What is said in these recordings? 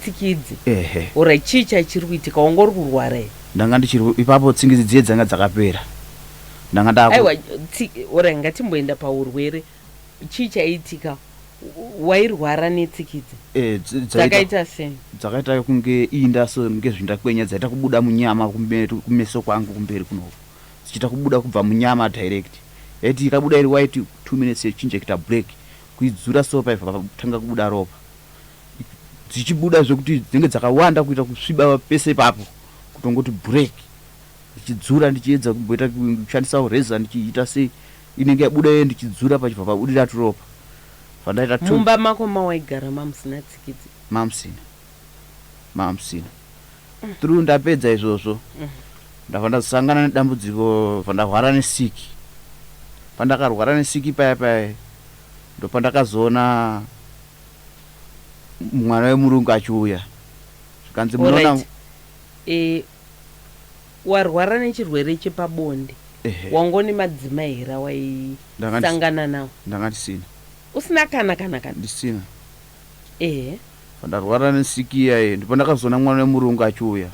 netsikidzi. Ehe. Alright, chii chachiri kuitika? Wanga uri kurwara here? Ndanga ndichiri ipapo, tsingidzi dziye dzanga dzakapera, ndanga ndaku Aiwa, alright, ngatimboenda paurwere. Chii chaiitika? Wairwara netsikidzi? Eh, dzaita Dzakaita sei? Dzakaita kunge inda so, kunge zvindakwenya, dzaita kubuda munyama kumberi, kumeso kwangu kumberi kunoku, dzichiita kubuda kubva munyama direct. Yaiti ikabuda iri white, 2 minutes yochinja kuita black. Kuidzura so, paibva patanga kubuda ropa, dzichibuda zvekuti dzinenge dzakawanda, kuita kusviba pese ipapo, kutongoti break. Ndichidzura, ndichiedza kumboita kushandisawo reza, ndichiita sei, inenge yabuda iye, ndichidzura, pachibva pabudira turopa. Pandaita two Mumba mako mawaigara mamusina tsikidzi? Mamusina, mamusina. Through ndapedza izvozvo, ndabva ndazosangana nedambudziko, bva ndarwara nesiki. Pandakarwara nesiki paya paya, ndopandakazoona mwana wemurungu achiuya, zvikanzi munoona Alright. Warwara nechirwere chepabonde. Ehe. Wangone madzimai here awaisangana nawo? Ndanga ndisina. Usina kana kana kana? Ndisina. Pandarwara nesiki iyaye, ndopandakazoona mwana wemurungu achiuya,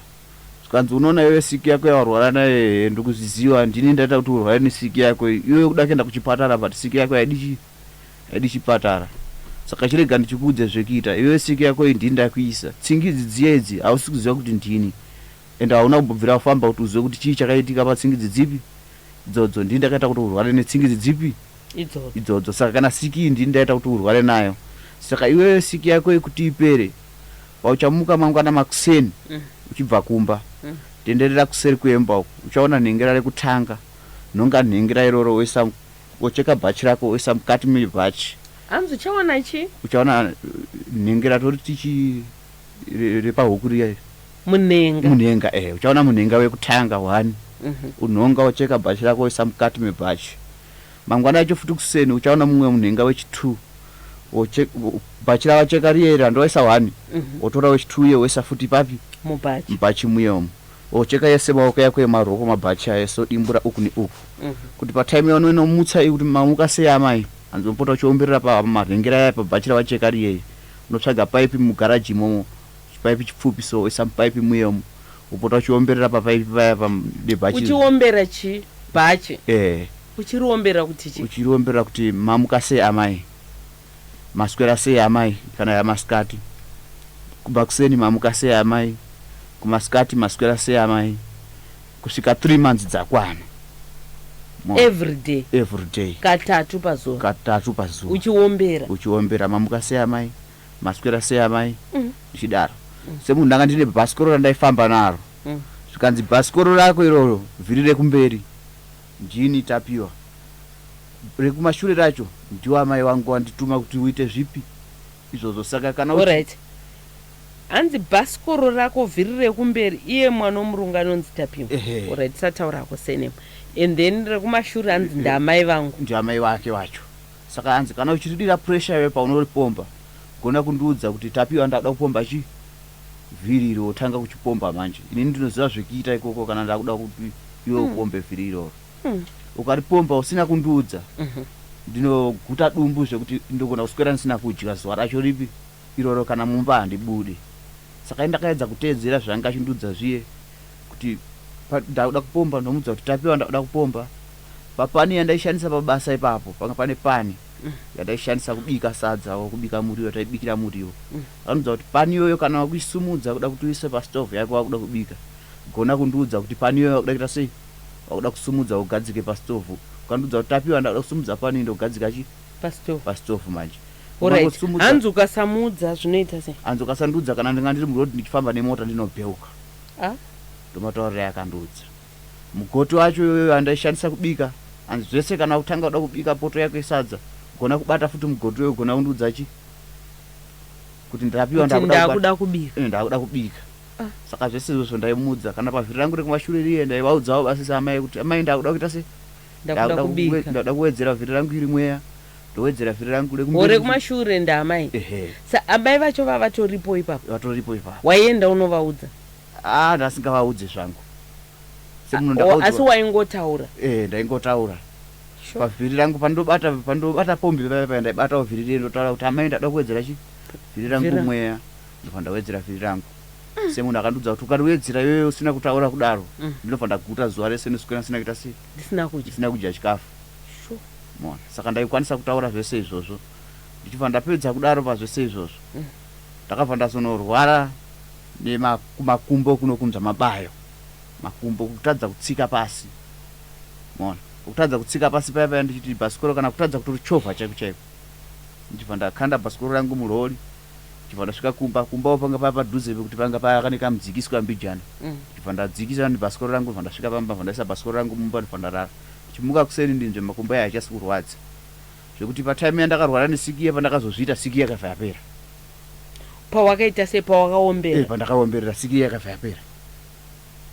zvikanzi, "Unoona iwe, siki yako yawarwara nayo, ehe, ndikuzviziva, ndini ndaita kuti urware nesiki yako iwe. Kuda kuenda kuchipatara, but siki yako haidi chi haidi chipatara. Saka chirega ndichikuudze zvekuita. Iwe, siki yako iyi ndini ndakuisa tsingidzi dziye idzi. Hausi kuziva kuti ndini, ende hauna kumbobvira wafamba kuti uzive kuti chii chakaitika patsingidzi dzipi idzodzo. Ndini ndakaita kuti urware netsingidzi dzipi idzodzo idzodzo. Saka kana siki iyi, ndini ndaita kuti urware nayo. Saka iwewe, siki yako yekuti ipere, pauchamuka mangwana makuseni uchibva kumba, tenderera kuseri kuemba uku, uchaona nhengera rekutanga. Nhonga nhengera iroro, woisa, wocheka bhachi rako, woisa mukati mebhachi." Hanzi uchawana chi? Uchaona nhengera, tori tichi repahuku riya. Munhenga. Munhenga, eh. Uchaona munhenga wekutanga one, unhonga, wocheka bhachi rako, woisa mukati mebhachi. Mangwana acho futi kuseni, uchaona mumwe munhenga wechi2. Bhachi rawacheka riye randowaisa one, wotora wechi2 uye woisa futi papi? Mubhachi. Mubhachi muyemo. Wocheka yese maoko yako emaroko, mabhachi aya ese, odimbura uku neuku, kuti patime yaunoinomutsa iyi kuti mamuka sei amai, hanzi unopota uchiomberera pamarengera aya pabhachi rawacheka riyeye. Unotsvaga paipi mugaraji imomo, chipaipi chipfupi so, oisa mupaipi muyemo, wopota uchiomberera papaipi paya pabhachi. Uchiombera chi bhachi? Eh. Uchiriombera kuti chi? Uchiriombera kuti mamuka sei amai, maswera sei amai, kana yamasikati. Kubva kuseni, mamuka sei amai, kumasikati, maswera sei amai, kusvika 3 months dzakwana. Every day? Every day. Katatu pazuva? Katatu pazuva. Uchiombera? Uchiombera, mamuka sei amai, maswera sei amai, ndichidaro. Semunhu ndanga ndine bhasikoro randaifamba naro. Zvikanzi, "Bhasikoro rako iroro, vhiri rekumberi ndini Tapiwa, rekumashure racho ndiwo amai vangu wandituma kuti uite zvipi izvozvo. Saka kana Alright, hanzi bhasikoro rako, vhiri rekumberi, iye mwana womurungu anonzi Tapiwa. Ehe. Alright, tisataurako surname. And then rekumashure hanzi ndaamai vangu. Ndiamai vake vacho. Saka hanzi kana uchiridira pressure iwe paunoripomba, gona kundiudza kuti, 'Tapiwa, ndakuda kupomba chi vhiri iri.' Wotanga kuchipomba manje. Inini ndinoziva zvekuita ikoko kana ndakuda kuti iwe upombe vhiri iroro. Ukaripomba usina kundiudza, ndinoguta dumbu zvekuti ndogona kuswera ndisina kudya zuva racho ripi iroro, kana mumba handibude." Saka indakaedza kuteedzera zvanga achindiudza zviye, kuti ndakuda kupomba, ndomudza kuti, "Tapiwa, ndakuda kupomba." Papani yandaishandisa pabasa ipapo, panga pane pani yandaishandisa kubika sadza o kubika muriwo, taibikira muriwo. Akandiudza kuti pani iyoyo kana wakuisumudza kuda kuti uise pastovhu yako, wakuda kubika, gona kundiudza kuti pani iyoyo wakuda kuita sei, wakuda kusumudza ugadzike pastovhu. Ukandiudza kuti, "Tapiwa, ndakuda kusumudza pani iyi, ndogadzika chi pastove." Pastovhu manje. Alright. Ukangosumudza- Hanzi ukasamudza zvinoita sei? Hanzi ukasandiudza, kana ndinga ndiri muroad ndichifamba nemota, ndinobheuka. Ah? Ndomatauriro akandiudza. Mugoti wacho iyoyo andaishandisa kubika, hanzi zvese kana kutanga kuda kubika poto yako yesadza, gona kubata futi mugoti uyo, gona kundiudza chi kuti ndapiwa kuti ndakuda kubata- ndakuda kubika. Eh, ndakuda kubika. Saka zvese izvozvo ndaimudza. Kana pavhiri rangu rekumashure riye, ndaivaudzawo basisi amai kuti, "Amai, ndakuda kuita sei?" Ndakuda kubika. Ndakuda kuwedzera vhiri rangu iri mweya, ndowedzera vhiri rangu O rekumashure ndaamai? Ehe. Sa amai vacho vavatoripo ipapo? Vatoripo ipapo. Waienda unovaudza? Ah, ndasingavaudze zvangu semunhu. Asi Ndakaudzwa. Waingotaura? Eh, ndaingotaura. Pavhiri rangu pandobata pombi paya paya, ndaibatawo vhiri riye, ndotaura kuti, "Amai, ndada kuwedzera chi vhiri rangu mweya." Ndobva ndawedzera vhiri rangu semunhu akandiudza kuti ukariwedzera iwewe usina kutaura kudaro, ndinobva ndaguta zuva rese, ndoswera ndisina kuita sei? Ndisina kudya. Ndisina kudya chikafu. Sure. Mona, saka ndaikwanisa kutaura zvese izvozvo. Ndichibva ndapedza kudaro pazvese izvozvo, ndakabva ndazonorwara nemakumbo kunokunzwa mabayo, makumbo kutadza kutsika pasi. Mona, kutadza kutsika pasi paya paya, ndichiti bhasikoro kana kutadza kutorichovha chaiko chaiko. Ndichibva ndakanda bhasikoro rangu murori, ndichibva ndasvika kumba. Kumbawo panga paa padhuze pekuti panga pakane kamudzikiswa mbijana. Ndibva ndadzikisa nebhasikoro rangu, ndibva ndasvika pamba, bva ndaisa bhasikoro rangu mumba, ndibva ndarara. Ndichimuka kuseni, ndinzwe makumbo aya achasi kurwadza, zvekuti patime yandakarwara nesiki iya, pandakazozviita, siki yakabva yapera. Pawakaita sei? Pawakaombera? Pandakaomberera, siki yakabva yapera.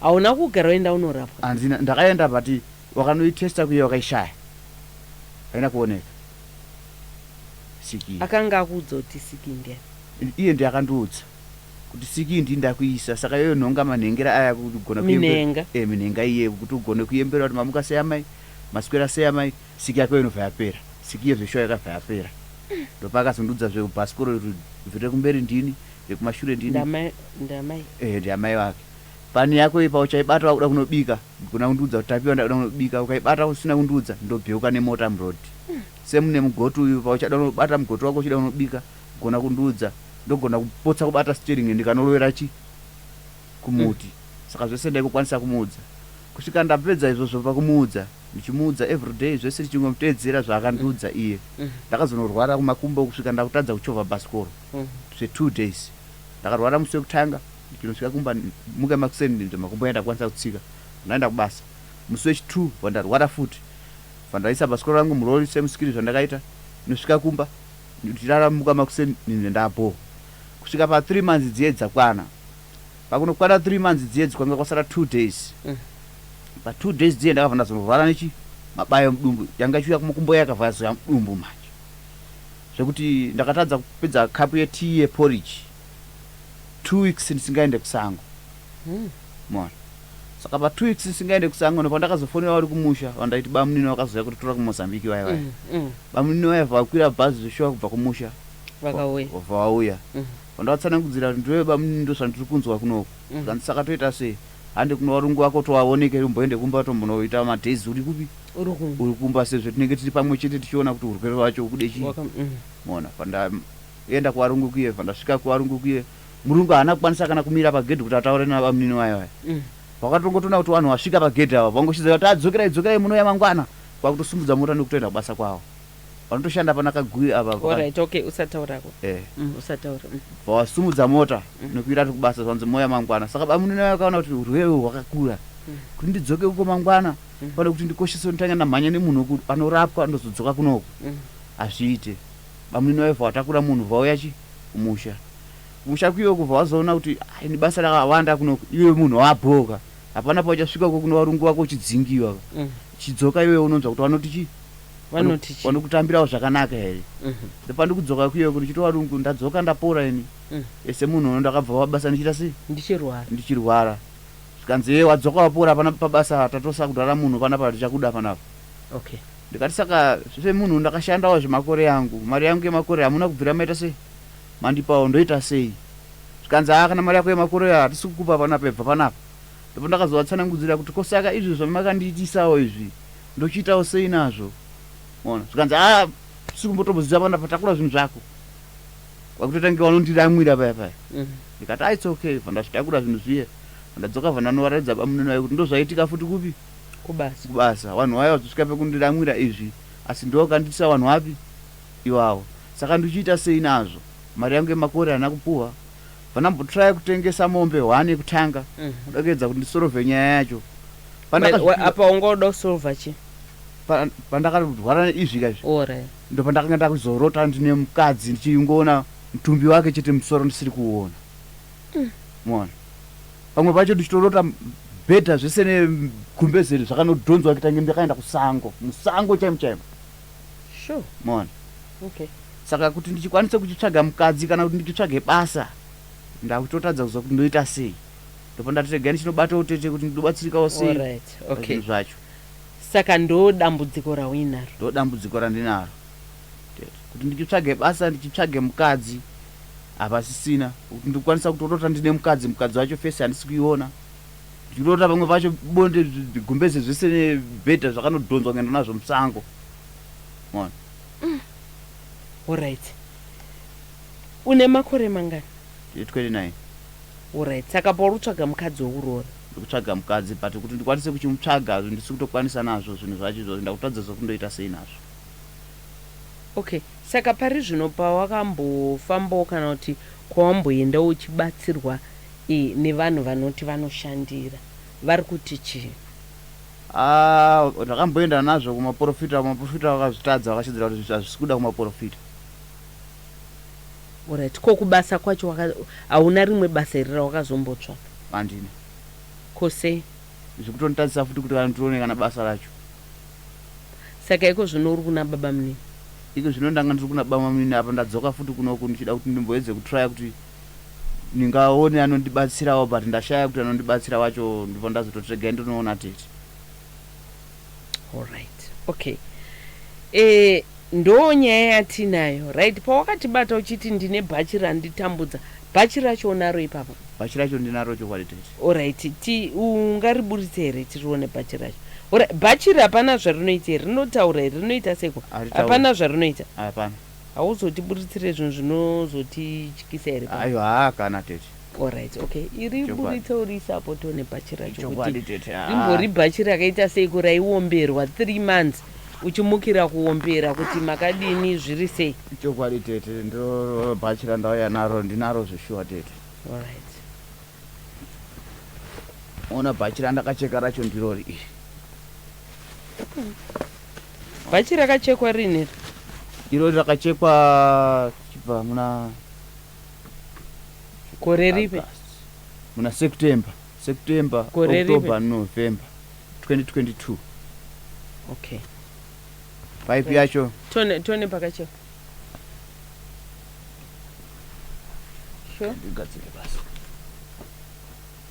Hauna kugara waenda unorapwa? Handina. Ndakaenda, but wakanoitesta kuye wakaishaya, haina kuoneka siki iyi. Akanga akuudza kuti siki ndiani? Iye ndiye akandiudza kuti siki iyi ndii ndakuisa, saka iyoyo nhonga manhengera aya kugona kuyembera. Minhenga. Minhenga iye, kuti ugone kuyembera kuti mamuka sei amai, maswera sei amai, siki yako inobva yapera. Siki yezveshuwa yakabva yapera. Ndopaakazondiudza zvebhasikoro, vhiri rekumberi ndini, rekumashure ndini. Ndamai, ndamai. Ndiamai vake. Pani yako iyi, pauchaibata wakuda kunobika, gona kundiudza kuti Tapiwa, ndakuda kunobika. Ukaibata usina kundiudza, ndobheuka nemota muroad. Semune mugoti uyu, pauchada kunobata mugoti wako uchida kunobika, gona kundiudza, ndogona kupotsa kubata steering ndikanorovera chi kumuti. Saka zvese ndaikukwanisa kumuudza kusvika ndapedza izvozvo. Pakumuudza, ndichimuudza everyday zvese, ndichingomutedzera zvaakandiudza iye, ndakazonorwara kumakumbo kusvika ndakutadza kuchovha bhasikoro zve2 days. Ndakarwara musi wekutanga, ndichinosvika kumba, muka makuseni, ndinzwe makumbo aya ndakwanisa kutsika, ndaenda kubasa. Musi wechi2 bva ndarwara futi, bva ndaisa bhasikoro rangu murori semusikiri zvandakaita, nosvika kumba, ndichirara, muka makuseni, ndinzwe ndabho. Kusvika pa3 months dziye dzakwana, pakunokwana 3 months dziye kwanga kwasara 2 days. Pa2 days dziye ndakabva ndazonorwara nechi mabayo mudumbu. Yanga ichiuya kumakumbo, yakabva yazoya mudumbu manje, zvekuti ndakatadza kupedza kapu yetii yeporridge, 2 weeks ndisingaende kusango. Mona, saka pa2 weeks ndisingaende kusango, ndopandakazofonera vari kumusha, vandaiti bamunini vakazoya kutitora kuMozambique vaya vaya. Bamunini vaya vakwira bhazi zveshuwa kubva kumusha. Vakauya. Vabva vauya. Vandavatsanangudzira kuti ndiwe bamunini, ndo zvandiri kunzwa kunoku. Zvanzi, saka toita sei? Hande kuno varungu vako tovaoneke, umboende kumba, tombonoita madays uri kupi? Uri kumba. Uri kumba, sezvo tinenge tiri pamwe chete tichiona kuti urwere hwacho ukude chii. Mona, pandaenda kuvarungu kuye, pandasvika kuvarungu kuye, murungu haana kukwanisa kana kumira pagedhi kuti ataure navamunini vayo vaya. Vakatongotoona kuti vanhu vasvika pagedhi ava, vangoshidzira kuti adzokerai, dzokerai, munouya mangwana, kwakutosumudza mota nekutoenda kubasa kwavo, vanotoshanda pana Kaguyi apa. Alright, okay, usataurako. Usataura. Vawasumudza mota nekuira ti kubasa, zvanzi moya mangwana. Saka bamunini vakaona kuti urwere uhwu hwakakura, kuti ndidzoke uko mangwana, pane kuti ndikoshese nditanga ndamhanya nemunhu anorapwa, ndozodzoka kunoku. Hazviite. Bamunini vaibva vatakura munhu, vauya chi kumusha. Kumusha kuiwe kubva wazoona kuti, "Ai, ni basa rakawanda kunoku, iwe munhu wabhoka, hapana pauchasvika uko kuno varungu vako uchidzingiwa. Chidzoka iwe, unonzwa kuti vanoti chi Vanoti chi? Vanokutambirawo zvakanaka here?" Ndopandikudzoka kuiwe kuti chito varungu, ndadzoka ndapora ini. Ese munhu uno ndakabva pabasa ndichiita sei? Ndichirwara. Ndichirwara. Zvikanzi, "Ye, wadzoka wapora, pana pabasa tatosa kudhara munhu panapa, tichakuda panapa." Ndikati, saka semunhu ndakashandawo zvemakore yangu, mari yangu yemakore hamuna kubvira maita sei mandipawo, ndoita sei? Zvikanzi, "Haa, kana mari yako yemakore hatisi kukupa panapa, ibva panapa." Ndipo ndakazovatsanangudzira kuti, kosaka izvi zvamakandiitisawo izvi, ndochiitawo sei nazvo? Ona, zvikanzi, "Haa, tisi kumbotomboziva panapa, takura zvinhu zvako." Kwakutoita nge vanondiramwira paya paya. Ndikati, "Ah, it's okay." Bva ndazvitakura zvinhu zviye, ndadzoka, bva ndanovaratidza bamunini vayo kuti ndozvaitika futi kupi? Kubasa. Kubasa. Vanhu vaya vazosvika pekundiramwira izvi, asi ndo vakandiitisa vanhu vapi ivavo, saka ndichiita sei nazvo? Mari yangu yemakore haina kupuhwa. Bva ndambotraya kutengesa mombe hwani yekutanga, kuda kuedza kuti ndisolve nyaya yacho. Apa wanga uda kusolva chi? Pandakarwara izvi kaizvi, Alright. ndo pandakanga ndakuzorota ndine mukadzi, ndichingoona mutumbi wake chete, musoro ndisiri kuuona. Mona, pamwe pacho ndichitorota bhedha zvese negumbezeri zvakanodhonzwa kuitange ndakaenda kusango, musango chaimo chaimo. Mona. Saka kuti ndichikwanise kuchitsvaga mukadzi kana kuti ndichitsvage basa, ndakutotadza kuziva kuti ndoita sei. Ndopa ndati regai ndichinobatawo tete kuti ndinobatsirikawo sei Alright. Okay. pazvinhu zvacho. Saka ndo dambudziko rauinaro? Ndo dambudziko randinaro tete, kuti ndichitsvage basa, ndichitsvage mukadzi. Hapasisina. Ndikukwanisa kutorota ndine mukadzi, mukadzi wacho fesi handisi kuiona. Ndichirota pamwe pacho bonde, gumbeze zvese nebhedha zvakanodhonzwa kuenda nazvo musango. Maona? Alright, une makore mangani? 29. Alright, saka pauri kutsvaga mukadzi wekuroora? Ndikutsvaga mukadzi, but kuti ndikwanise kuchimutsvaga ndisi kutokwanisa nazvo zvinhu zvacho izvozvo. Ndakutadza zvokundoita sei nazvo. Okay, saka pari zvino pawakambofambawo kana kuti kwawamboendawo uchibatsirwa nevanhu vanoti vanoshandira, vari kuti chii? Ah, ndakamboenda nazvo kumaprofita. Kumaprofita vakazvitadza, vakachidzira kuti hazvisi kuda kumaprofita. Alright, ko kubasa kwacho hauna rimwe basa here rawakazombotsvaka? Handina. Ko sei? Zvekutonditadzisa futi kuti kana ndione kana basa racho. Saka iko zvino uri kuna baba munini? Iko zvino ndanga ndiri kuna baba munini, apa ndadzoka futi kunoku ndichida kuti ndimboedze kutraya kuti ndingaone anondibatsirawo, but ndashaya kuti anondibatsira wacho. Ndipo ndazototi regai ndinoona tete. Alright, okay, ndo nyaya yatinayo. Right, pawakatibata uchiti ndine bhachi randitambudza, bhachi racho unaro ipapo? Bhachi racho ndinaro, chokwadi tete. Alright, ti ungariburitse here tirione bhachi racho? Alright, bhachi ri hapana zvarinoita here? Rinotaura here? Rinoita seko? Haritauri. Hapana zvarinoita? Hapana. Hauzotiburitsire zvinhu zvinozotityisa here pa? Aiwa, haa, kana tete. Alright, okay, iri Chokwadi. buritse uriisapo tione bhachi racho kuti Chokwadi tete, haa. rimbori bhachi rakaita seiko raiomberwa 3 months uchimukira kuombera kuti makadini, zviri sei? Chokwadi tete, ndo bhachi randauya naro, ndinaro zveshuwa tete. Alright. Ona, bhachi randakacheka racho ndirori iri. Bhachi rakachekwa rini? Irori rakachekwa chibva muna Gore ripi? August. Muna September, September, Gore ripi? October, November 2022. Okay. Paipi yacho. Tone, tone pakachekwa. Sure. Ndigadzire basi.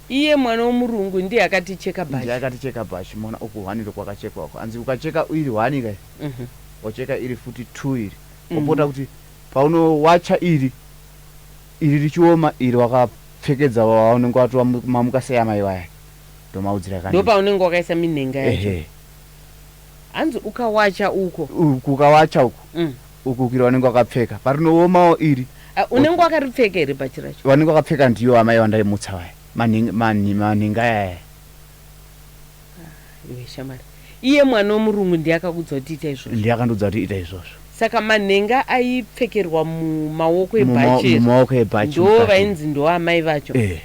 Iye mwana womurungu ndiye akaticheka Ndiye bhachi? Akaticheka bhachi. Mona uku hwaniro kwakachekwa uku, hanzi ukacheka iri hwani kai, wacheka iri futi two iri, wopota kuti paunowacha iri, iri richioma, iri wakapfekedza waunenge watova mamuka seyamai vaya, ndomaudzira. Ndo paunenge wakaisa minhenga yacho? Ehe. Hanzi ukawacha uko? Uku ukawacha uku, uku kuira wanenge wakapfeka, parinoomawo iri. Ah, unenge wakaripfeka here bhachi racho? Vanenge wakapfeka ndiyo amai vandaimutsa vaya, manhinga yaya. Iwe shamari, iye mwana womurungu ndiye akakudza kuti ita izvozvo? Ndiye akandudza kuti ita izvozvo. Saka manhenga aipfekerwa mumaoko ebhachi? Mumaoko ebhachi Ndo mukati. vainzi ndo amai vacho? Eh.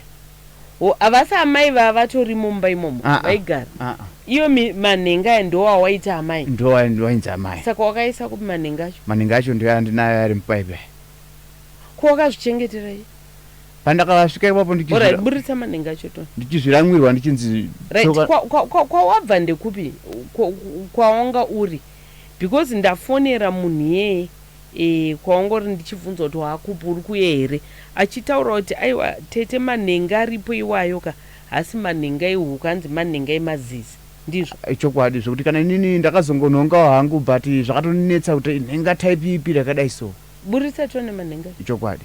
O, havasi amai vava vatorimo mumba imomo? Ah, ah. Vaigara? Ah, ah. Iyo manhenga aya ndo awaita amai? Ndo wainzi amai. Saka wakaisa kupi manhenga acho? Manhenga acho ndo andinayo ari mupaipi. Ko wakazvichengeterai? Pandakasvika ipapo Alright, buritsa manhenga acho toni. Ndichizviramwirwa ndichinzi Right, kwawabva ndekupi? Kwawanga uri? Because ndafonera munhu iyeye kwawangori ndichibvunza kuti waakupi, uri kuye here, achitaura kuti aiwa tete, manhenga aripo iwayo ka, hasi manhenga ehuku, hanzi manhenga emazizi, ndizvo? Chokwadi, zvokuti kana inini ndakazongonhongawo hangu, but zvakatondinetsa kuti nhenga type ipi rakadai so. Buritsa tione manhenga acho. Chokwadi.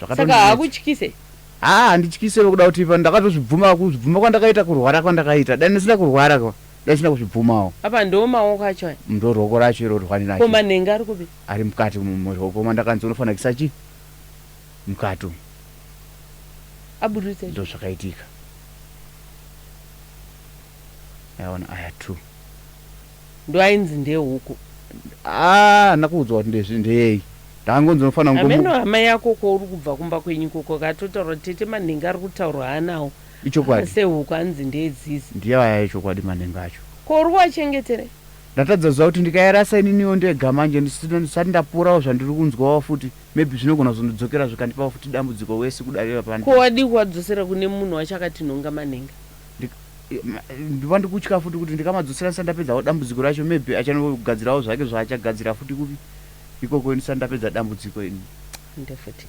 Saka Zvakatondinetsa. Hakutyise? Haa, handityise kuda kuti ndakatozvibvuma, kuzvibvuma kwandakaita kurwara kwandakaita. Dai ndisina kurwara kwa, dai ndisina kuzvibvumawo. Apa ndo maoko acho aya? Ndo ruoko racho iro rwani Ko racho. manhenga ari kupi? Ari mukati muruoko mandakanzi unofanira kuisa chi mukati umu. Aburitsa. Ndo zvakaitika, yaona aya two. Ndo ainzi ndehuku? Aa, handina kuudzwa kuti ndeyei, ndangonzi unofanira Ameno hama yako kwauri kubva kumba kwenyu ikoko katotaura kuti tete, manhenga ari kutaurwa haanawo. Ichokwadi. Sehuku, hanzi ndeezizi. Ndiyo aya, ichokwadi, manhenga acho. Ko uri kuwachengetere? Ndatadza zuva kuti ndikairasa ininiwo ndega manje ndisati ndapurawo zvandiri kunzwawo futi, maybe zvinogona kuzondidzokera zvikandipawo futi dambudziko wese kudarira Ko pandi. wadii kuwadzosera kune munhu wacho akatinhonga manhenga? Ndiva ndikutya futi kuti ndikamadzosera ndisati ndapedzawo dambudziko racho, maybe achanogadzirawo zvake zvaachagadzira futi kupi ikoko, ndisati ndapedza dambudziko ini. Ndefuti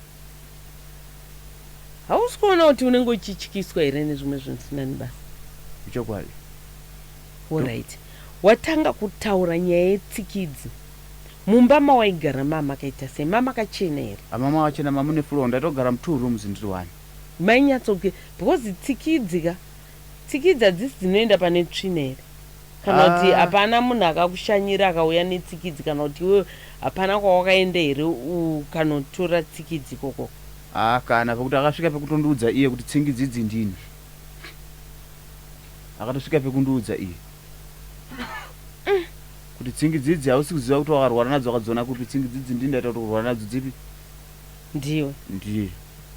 hausi kuona kuti unenge uchityiswa here nezvimwe zvinhu zvisina nebasa? Ichokwadi. Alright, watanga kutaura nyaya yetsikidzi. Mumba mawaigara makaita sei? Mamakachena here? Amama wachena, mamune floor. Ndaitogara mutwo rooms ndiri one. Mainyatsoke, because tsikidzi ka, tsikidzi hadzisi dzinoenda pane tsvina here? Kana kuti hapana munhu akakushanyira akauya netsikidzi, kana kuti iwewe hapana kwawakaenda here ukanotora tsikidzi ikoko? Ah, kana pekuti akasvika pekutondiudza iye kuti tsingidzi idzi ndini. Akatosvika pekundiudza iye kuti tsingidzi idzi hausi kuziva kuti wakarwara nadzo, wakadziona kupi. Tsingidzi idzi ndini ndaita kuti urwara nadzo dzipi? Ndiwe. Ndiye,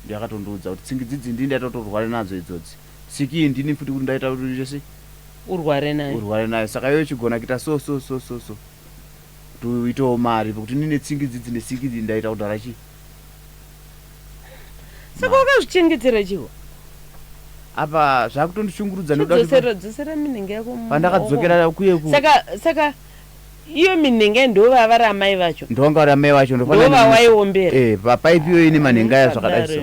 ndiye akatondiudza kuti tsingidzi idzi ndini ndaita kuti urware nadzo idzodzi. Siki iyi ndini futi kuti ndaita kuti uite sei? Urware nayo. Urware nayo. Saka iwe chigona kuita so so so so so kuti uitewo mari, pekuti ndine tsingidzi idzi nesiki idzi ndaita kudhara chii. Saka wakazvichengetera chiwo? Apa zvakutondishungurudza nekuda kuti Chidzosera, dzosera minhenga yako mumaoko. Pandakadzokera kuye ku Saka iyo minhenga ndo vava vari amai vacho? Ndovanga vari amai vacho. Ndo vawaiombera? Eh, papaipi iyoyo ine manhenga aya zvakadai so.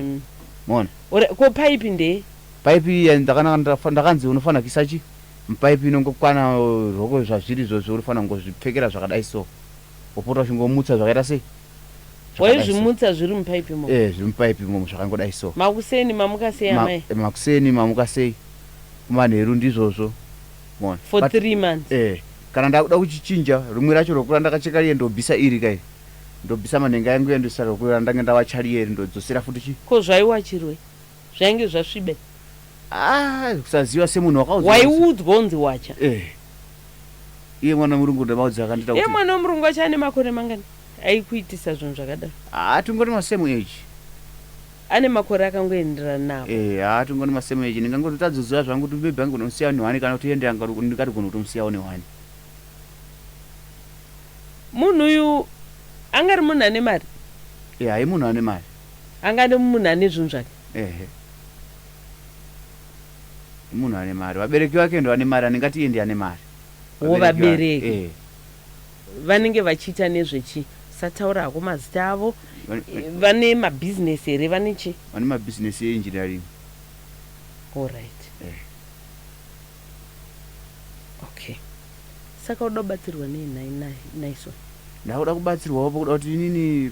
Mona. Ora, ko paipi ndeye? Paipi iya ndakanaka, ndakanzi unofanira kuisa chi mupaipi inongokwana roko zvazviri izvozvo, unofanira kungozvipfekera zvakadai so, wopota uchingomutsa zvakaita sei? Zvakadai so. Waizvimutsa zviri mupaipi imomo? Eh, zviri mupaipi imomo zvakangodai so. Makuseni mamuka sei amai? Makuseni mamuka sei, kumanheru ndizvozvo. Mona. For But 3 months? Eh, kana ndakuda kuchichinja rimwe racho roko randakacheka riye, ndobvisa iri kai, ndobvisa manhenga yangu iye, ndoisa roko randange ndawacha riye, ndodzosera futi chi. Ko zvaiwachirwei? Zvainge zvasvibe? Ah, kusaziva semunhu wakaudzwa. Waiudzwa unzi wacha? Eh, iye mwana murungu ndamaudza akandita Iye kuti mwana wemurungu wacho ane makore mangani aikuitisa zvinhu zvakadaro? Ah, tingori masame age. Ane makore akangoenderana navo? Eh, ah, tingori masame age. Ndingangotadzoziva zvangu kuti maybe angonomusiya nehwani, kana kuti iye ndingatogona kutomusiyawo nehwani. Munhu uyu angari munhu ane mari? Eh, hai, munhu ane mari. Angari munhu ane zvinhu zvake? Ehe, munhu ane mari. Vabereki vake ndo vane mari, handingati iye ndiye ane mari. Wo. Vabereki vake, Vabereki. Eh. Vanenge vachiita nezvechi? Sataura hako mazita avo. Vane mabhizinesi here? Vane chi? Vane mabhizinesi eengineering. Allright. Eh. Okay, saka uda kubatsirwa nei nhai Naison? Ndakuda kubatsirwawo pokuda kuti inini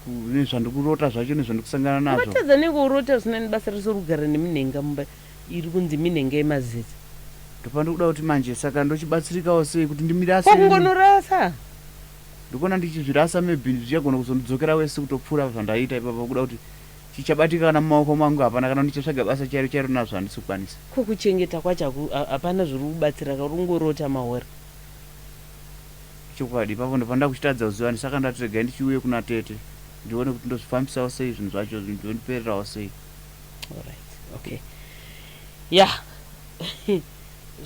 nezvandikurota zvacho, nezvandikusangana nazvo. Ungatadza nekurota zvisina nebasa rese, uri kugara neminhenga mumba iri kunzi minhenga yemazeze. Ndopandikuda kuti manje saka ndochibatsirikawo sei kuti ndimirase. Kwakungonorasa. Ndikuona ndichizvirasa, maybe zvichagona kuzondidzokera wese kutopfuura zvandaita ipapo, kuda kuti chichabatika kana mumaoko mangu hapana, kana ndichatsvaga basa chairo chairo nazvo handisi kukwanisa. Ko kuchengeta kwacho hapana zviri kubatsira ka, uri kungorota mahora. Chokwadi, ipapo ndopanda kuchitadza kuziva. Saka ndati regai ndichiuye kuna tete ndione kuti ndozvifambisawo sei zvinhu zvacho, ndondipererawo sei. Alright, okay, ya,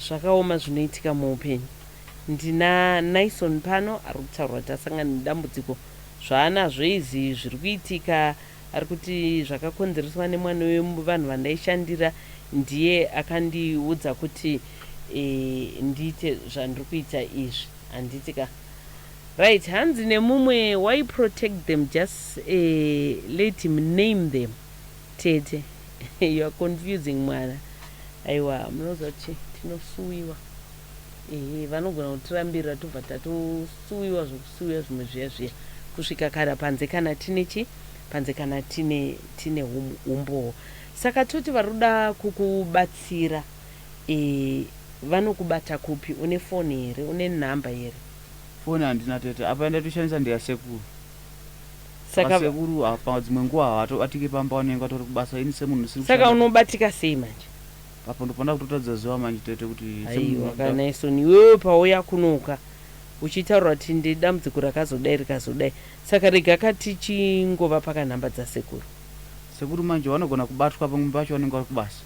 zvakaoma zvinoitika muupenyu. Ndina Nison pano ari kutaurwa kuti asangana nedambudziko, zvaanazvo izvi zviri kuitika. Ari kuti zvakakonzereswa nemwana wevanhu vandaishandira, ndiye akandiudza kuti ndiite zvandiri kuita izvi, handiti ka? Right, hanzi nemumwe, "Why protect them? Just let him name them." Tete, you are confusing mwana. Aiwa, munoziva kuti tinosuwiwa. Ehe, vanogona kutirambirira, tobva tatosuwiwa zvokusuwiwa zvimwe zviya zviya, kusvika kana panze, kana tine chi panze, kana tine umbowo. Saka toti vari kuda kukubatsira, vanokubata kupi? Une foni here? Une nhamba here? Foni handina, tete. Apa yandatoshandisa ndeyasekuru. Saka Saka sekuru apa dzimwe nguva havatobatiki pamba, vanenge vatori kubasa. Ini semunhu ndisiri Saka kushanda unobatika sei manje? Apo ndopanda kutotadza ziva manje, tete, kuti semunhu Aiwa, anoda kana isoni iwewe pauya kunoka uchitaura kuti ndedambudziko rakazodai rikazodai, saka rega katichingova pakanhamba dzasekuru. Sekuru manje vanogona kubatwa, pamwe pacho vanenge vari kubasa.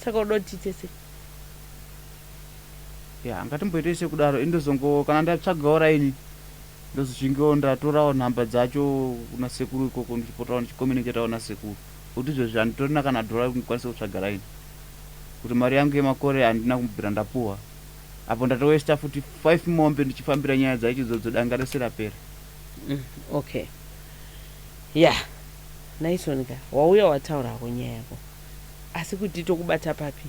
Saka uda kuti tiite sei? Ya, ngatimboitei sekudaro. Indozongo kana ndatsvagawo raini, ndozochingewo ndatorawo nhamba dzacho kuna sekuru ikoko, ndichipotawo ndichicommunicatawo nasekuru, kuti izvezvi handitorina kana dhora rekuti ndikwanise kutsvaga raini, kuti mari yangu yemakore handina kumbobvira ndapuhwa. Apo ndatowesta futi 5 mombe ndichifambira nyaya dzacho idzodzo, danga rese rapera. Okay, ya, Naison ka, wauya wataurako nyaya yako, asi kuti tokubata papi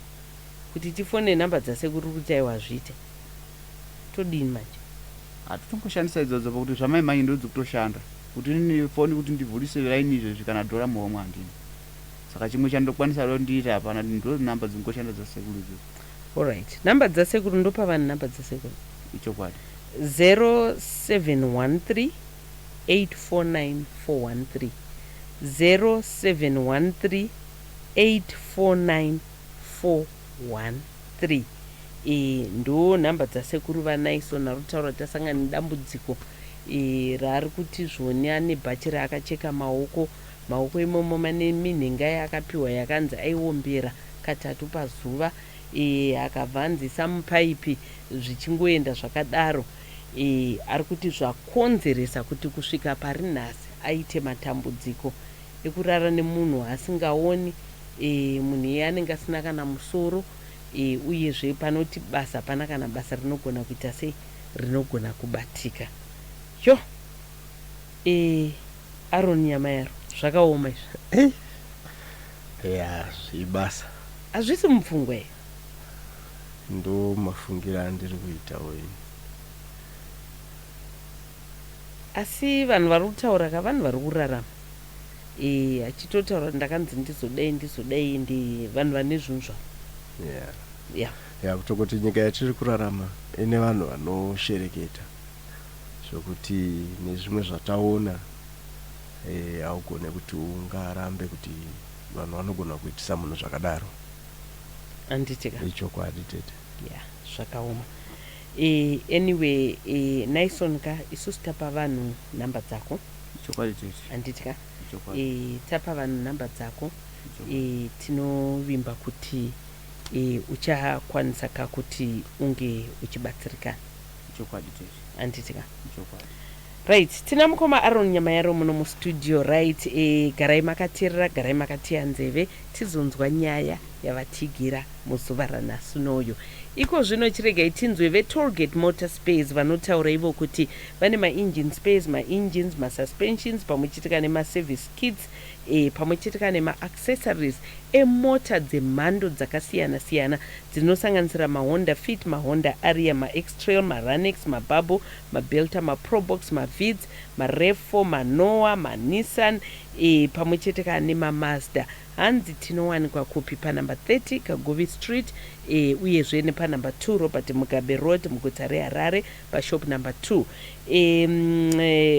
kuti tifone nhamba dzasekuru kuti aiwa zviite, todini manje? Hatitongoshandisa idzodzo pakuti zvamai mai ndodzi kutoshanda kuti inini foni kuti ndivhurise laini izvezvi kana dhora muhomwe handina. Saka chimwe chandokwanisa ro ndiita hapana, ndo namba dzingoshanda dzasekuru idzodzo. Alright, namba dzasekuru, ndopa vanhu namba dzasekuru. Ichokwadi. 0713 849 413, 0713 849 413. Ndo nhamba dzasekuru vaNaison ari kutaura. Tasangana nedambudziko raari kuti zvoni ane bhachi raakacheka maoko. Maoko imomo mane minhenga yaakapiwa yakanzi aiombera katatu pazuva, akabva anzisa mupaipi, zvichingoenda zvakadaro. Ari kuti zvakonzeresa kuti kusvika pari nhasi aite matambudziko ekurara nemunhu asingaoni. Munhu iye anenge asina kana musoro, uyezve panoti basa hapana kana basa rinogona kuita sei, rinogona kubatika. Yo, Aron Nyamayaro, zvakaoma izvi. Ya, zvibasa. Hazvisi mupfungwa here? Ndo mafungiro andiri kuitawo ini. Asi vanhu vari kutaura ka, vanhu vari kurarama, achitotaura ndakanzi ndizodai, ndizodai, ndi vanhu vane zvinhu zvavo. Ya. Ya, kutokoti nyika yatiri kurarama ine vanhu vanoshereketa zvokuti nezvimwe zvataona, haugone kuti ungarambe kuti vanhu vanogona kuitisa munhu zvakadaro. Anditika? Ichokwadi, tete. Ya, zvakaoma. Anyway, Nison ka, isusu tapa vanhu nhamba dzako. Ichokwadi, tete. Anditika? Ichokwadi. Tapa vanhu nhamba dzako. Ichokwadi. Tinovimba kuti uchakwanisa ka kuti unge uchibatsirikana. Ichokwadi, tete. Anditika? Ichokwadi. Right, tina mukoma Aron Nyamayaro muno mustudio. Right, garai makateerera, garai makatiya nzeve tizonzwa nyaya yavatigira muzuva ranhasi unoyu. Iko zvino chiregai tinzwe veTollgate Motor Space vanotaura ivo kuti vane maengine space, maengines, masuspensions, pamwe chete kana nemaservice kits, pamwe chete kana nemaaccessories emota dzemhando dzakasiyana-siyana dzinosanganisira maHonda Fit, maHonda Aria, maX-Trail, maRunx, mabubble, maBelta, maProbox, maVitz, maRev4, maNoah, maNissan, pamwe chete kana nemaMazda. Hanzi tinowanikwa kupi? Panumber 30 Kaguvi Street, uyezve nepanumber 2 Robert Mugabe Road muguta reHarare, pashop number 2.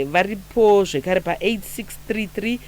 Varipo zvekare pa8633.